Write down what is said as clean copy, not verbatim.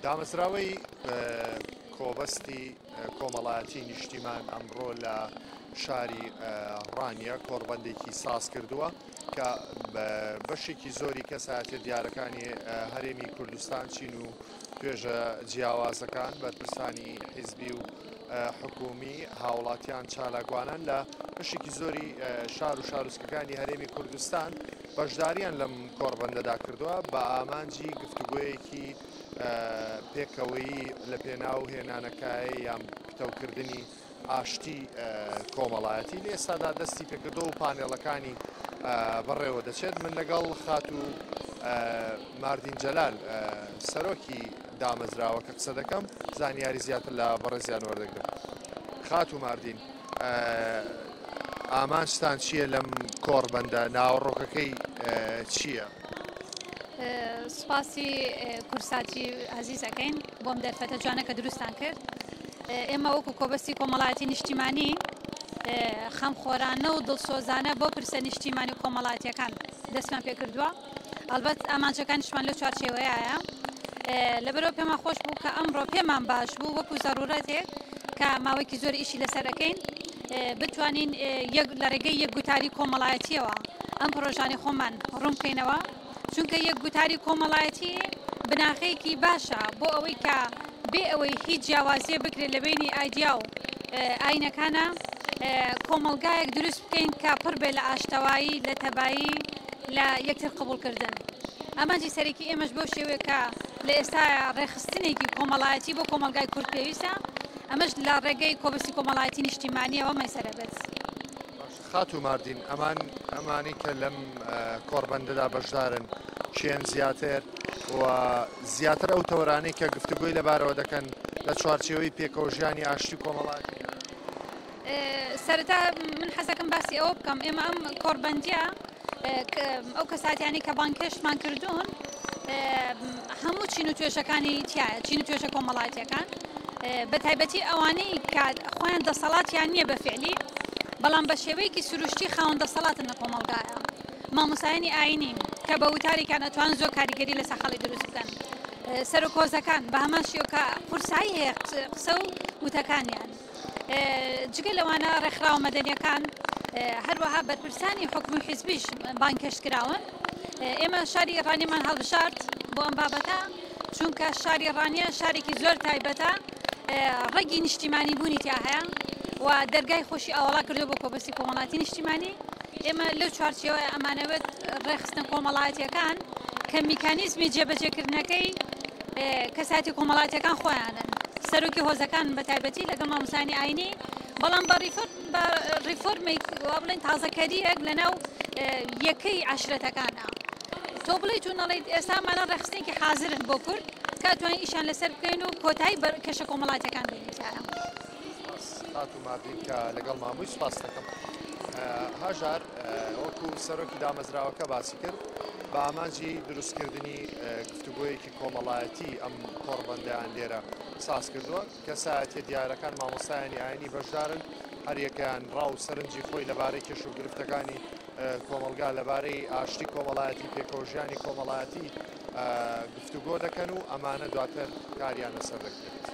دامەزراوەی کۆبەستی کۆمەڵایەتی نیشتیمان ئەمڕۆ لە شاری ڕانیە کۆڕبەندێکی ساز کردووە کە بەشێکی زۆری کەسایەتیە دیارەکانی هەرێمی کوردستان چین و توێژە جیاوازەکان بەرپرسانی حیزبی و حکومی هاوڵاتیان چالاکوانان لە بەشێکی زۆری شار و شارۆچکەکانی هەرێمی کوردستان بەشداریان لەم کۆڕبەندەدا کردووە بە ئامانجی گفتوگۆیەکی پێکەوەیی لە پێناو هێنانەکایە یان پتەوکردنی ئاشتی کۆمەڵایەتی لە ئێستادا دەستی پێکردەوە و پانێڵەکانی بەڕێوە دەچێت من لەگەڵ خاتوو ماردین جەلال سەرۆکی دامەزراوەکە قسە دەکەم زانیاری زیاتر لە بەڕێزیان وەردەگرم خاتوو ماردین ئامانجتان چییە لەم کۆڕبەندە ناوەڕۆکەکەی چییە؟ سوپاسی کورساتی ئازیز ئەکەین بۆم دەرفەتە جوانە کە دروستان کرد ئێمە وەکو کۆبەستی کۆمەڵایەتی نیشتیمانی خەمخۆرانە و دڵسۆزانە بۆ پرسە نیشتیمانی و کۆمەڵاتیەکان دەستمان پێکردووە ئەلبەت ئامانجەکانیشمان لەو چوارچێوەیە لەبەرەوە پێمان خۆش بوو کە ئەمڕۆ پێمان باش بوو وەکو زەرورەتێک کە ماوەیەکی زۆر ئیشی لەسەر ئەەکەین بتوانین لە ڕێگەی یەک گوتاری کۆمەڵایەتیەوە ئەم پرۆژانی خۆمان ڕوون بکەینەوە چونکە یەک گوتاری کۆمەڵایەتی بناغەیەکی باشە بۆ ئەوەی کە بێ ئەوەی هیچ جیاوازیە بکرێت لە بینی ئایدیا و ئاینەکانە کۆمەڵگایەک دروست بکەین کە پڕ بێ لە ئاشتەوایی لە تەبایی لە یەکتر قبوڵکردن. ئامانجی سەرەکی ئێمەش بەو شێوەیە کە لە ئێستایا ڕێکخستنێکی کۆمەڵایەتی بۆ کۆمەڵگای کورد پێویستە، ئەمەش لە ڕێگەی کۆبەستی کۆمەڵایەتی نیشتیمانییەوە مەیسەرە بێت. باشە خاتوو ماردین، ئەمان ئەمانەی کە لەم کۆڕبەندەدا بەشدارن کێن زیاتر و زیاتر ئەو تەوەرانەی کە گفتوگۆی لەبارەوە دەکەن لە چوارچێوەی پێکەوەژیانی ئاشتی کۆمەڵایەتی؟ سەرەتا من حەزەکەم باسی ئەوە بکەم ئێمە ئەم کۆڕبەندیە ئەو کەساتیانی کە بانگهێشتمان کردوون هەموو چین و توێژەکانی تایە چین و توێژە کۆمەڵاتیەکان بە تایبەتی ئەوانەی کە خۆیان دەسەڵاتیان نییە بە فعلی بەڵام بە شێوەیەکی سروشتی خاوەن دەسەڵاتن لە کۆمەڵگایە مامۆسایانی ئاینی کە بە وتارێکیان ئەتوان زۆر کاریگەری لەسەر خەڵی دروست بکەن سەرۆک هۆزەکان بە هەمان شێوە کە قورسایی هەیە قسە و وتەکانیان جگە لەوانە ڕێکخراوە مەدەنیەکان هەروەها بەرپرسانی حکومی و حیزبیش بانگهێشت کراون. ئێمە شاری ڕانیەمان هەڵبژارد بۆ ئەم بابەتە چونکە شاری ڕانیە شارێکی زۆر تایبەتە ڕەگی نیشتیمانی بوونی تیا هەیە و دەرگای خۆشی ئاوەڵا کردو بۆ کۆبەستی کۆمەڵاتی نیشتیمانی ئێمە لەو چوارچێوە ئەمانەوێت ڕێکخستنە کۆمەڵایەتیەکان کە میکانیزمی جێبەجێکردنەکەی کەسایەتی کۆمەڵاتیەکان خۆیانن سەرۆکی هۆزەکان بە تایبەتی لەگەڵ مامۆستایانی ئاینی بەڵام بە بە ڕیفۆرمێک وا بڵێن تازەکەریەک لەناو یەکەی عەشرەتەکانە تۆ بڵێیت و نەڵێیت ئێستا ئەمانە ڕێکخستنێکی حازرن بۆ کورد کە ئەتوانین ئیشیان لەسەر بکەین و کۆتایی بە کێشە کۆمەڵاتیەکان بێنین تیایا. سپاس خاتوو ماردین کە لەگەڵمان بووی سپاست دەکەم. هەژار وەکو سەرۆکی دامەزراوەکە باسی کرد بە ئامانجی دروستکردنی گفتوگۆیەکی کۆمەڵایەتی ئەم کۆڕبەندەیان لێرە ساز کردووە کەسایەتیە دیارەکان مامۆستایانی ئاینی بەشدارن هەریەکەیان ڕا و سەرنجی خۆی لەبارەی کێش و گرفتەکانی کۆمەڵگا لەبارەی ئاشتی کۆمەڵایەتی پێکەوەژیانی کۆمەڵایەتی گفتوگۆ دەکەن و ئەمانە دواتر کاریان لەسەر دەکرێت.